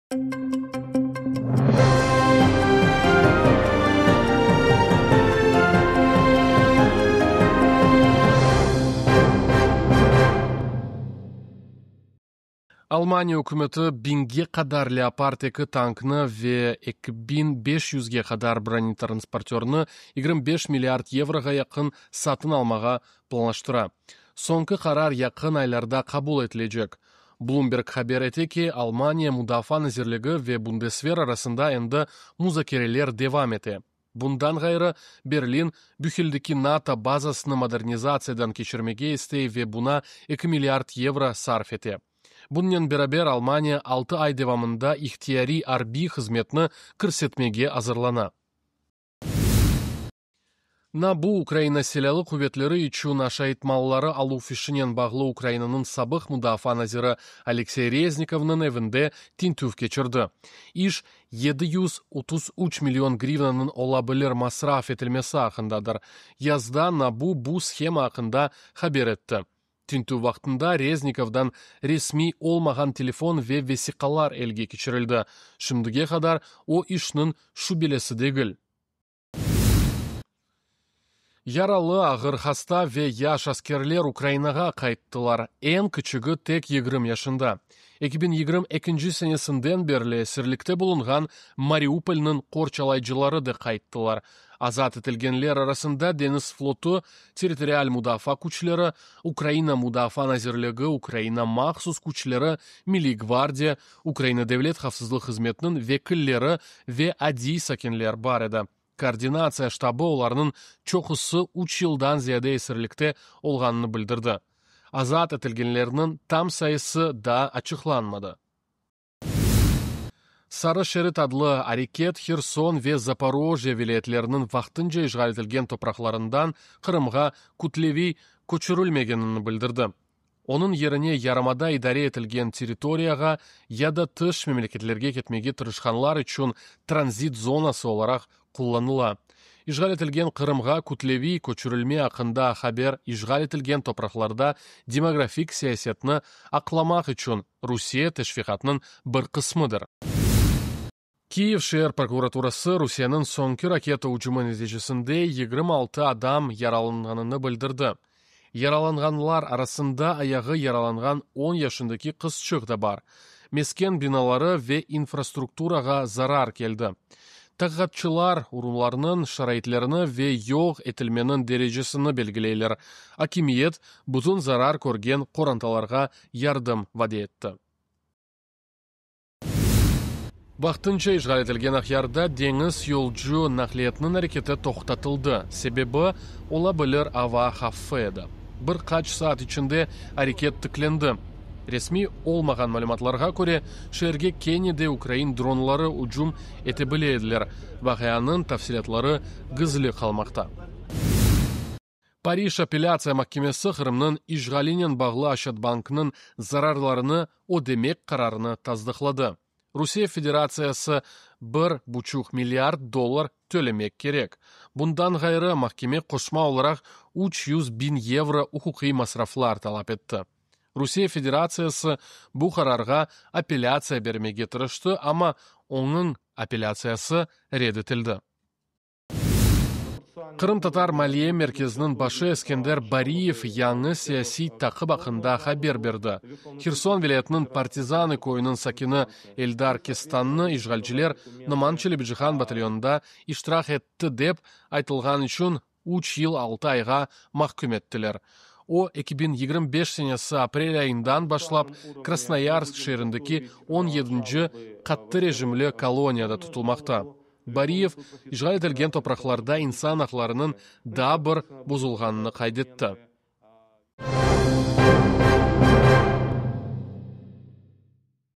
Almaniya ükümeti biñge qadar Leopard 2 tanknı ve 2500ge qadar bronetransportörnı 25 milliard yevroğa yaqın satın almağa planlaştıra. Soñki qarar yaqın aylarda qabul etilecek. Bloomberg haber ete ki, Almaniya Mudafaa nazirligi ve Bundesver arasında endi muzakereler devam ete. Bundan ğayrı, Berlin, Büheldeki NATO bazasını modernizatsiyadan keçirmege istey ve buna 2 milliard yevro sarf ete. Bunınen beraber Almaniya 6 ay devamında ihtiyariy arbiy hızmetni kirsetmege azırlana. NABU Ukraina Silâlı quvetleri içün aşayt malları aluv işinen bağlı Ukrainanıñ sabıq mudafaa naziri Aleksey Reznikovnıñ evinde tintüv keçirdi. İş 733 million grivnanıñ ola bilir masraf etilmesi aqqındadır. Yazda NABU bu shema aqqında haber etti. Tintüv vaqtında Reznikovdan resmiy olmağan telefon ve vesiqalar elge keçirildi. Şimdige qadar o işniñ şübelisi degil. Yaralı, ağır hasta ve yaş askerler Ukrainağa qayttılar. Eñ kiçigi tek 20 yaşında. 2022 senesinden berli esirlikte bulunğan Mariupolnıñ qorçalayıcıları da qayttılar. Azat etilgenler arasında deñiz flotu, territorial mudafaa küçleri, Ukraina Mudafaa nazirligi, Ukraina mahsus küçleri, Milliy gvardiya, Ukraina Devlet havfsızlıq hızmetiniñ vekilleri ve adiy sakinler bar edi. Koordinatsiya ştabı olarnıñ çoqusı 3 yıldan ziyade esirlikte olğanını bildirdi. Azat etilgenlerniñ tam sayısı daa açıqlanmadı. Sarı şerit adlı areket Herson ve Zaporojye vilâyetleriniñ vaqtınca işğal etilgen topraqlarından Qırımğa kütleviy köçürilmegenini bildirdi. Onıñ yerine yarımada idare etilgen territoriyağa ya da tış memleketlerge ketmege tırışqanlar içün tranzit zonası olaraq qullanıla. İşğal etilgen Qırımğa kütleviy köçürilme aqqında haber işğal etilgen topraqlarda demografik siyasetni aqlamaq içün Rusiye teşviqatınıñ bir qısmıdır. Kiyev şeer prokuraturası Rusiyeniñ soñki raketa ücümi neticesinde 26 adam yaralanğanını bildirdi. Yaralanğanlar arasında ayağı yaralanğan 10 yaşındaki qızçıq da bar. Mesken binaları ve infrastrukturağa zarar keldi. Taqiqatçılar urumlarnıñ şaraitlerini ve yoq etilmeniñ derecesini belgileyler. Akimiyet bütün zarar körgen qorantalarğa yardım vade etti. Vaqtınca işğal etilgen Aqyarda deñiz yolcu naqliyatınıñ areketi toqtatıldı. Sebebi, ola bilir ava havfı edi. Bir qaç saat içinde areket tiklendi. Resmiy olmağan malümatlarğa köre, şeerge kene de ukrain dronları ücüm ete bile ediler. Vaqianıñ tafsilâtları gizli qalmaqta. Parij apellâtsiya mahkemesi Qırımnıñ işğalinen bağlı Aşadbanknıñ zararlarını ödemek qararını tasdıqladı. Rusiye Federatsiyası 1,5 milliard dollar tölemek kerek. Bundan ğayrı, mahkeme qoşma olaraq 300 biñ yevro uquqiy masraflar talap etti. Rusiye Federatsiyası bu qararğa apellâtsiya bermege tırıştı, amma onıñ apellâtsiyası red etildi. Qırımtatar maliye merkeziniñ başı Eskender Bariyev yañı siyasiy taqip aqqında haber berdi. Herson vilâyetiniñ Partizanı köyüniñ sakini Eldar Kestannı işğalciler Noman Çelebicihan batalyonında iştirak etti dep aytılğan içün 3 yıl 6 ayğa mahküm ettiler. O, 2025 senesi aprel ayından başlap Krasnoyarsk şeerindeki 17-nci qattı rejimli koloniyada tutulmaqta. Bariyev, işğal etilgen topraqlarda insan aqlarınıñ daa bir bozulğanını qayd etti.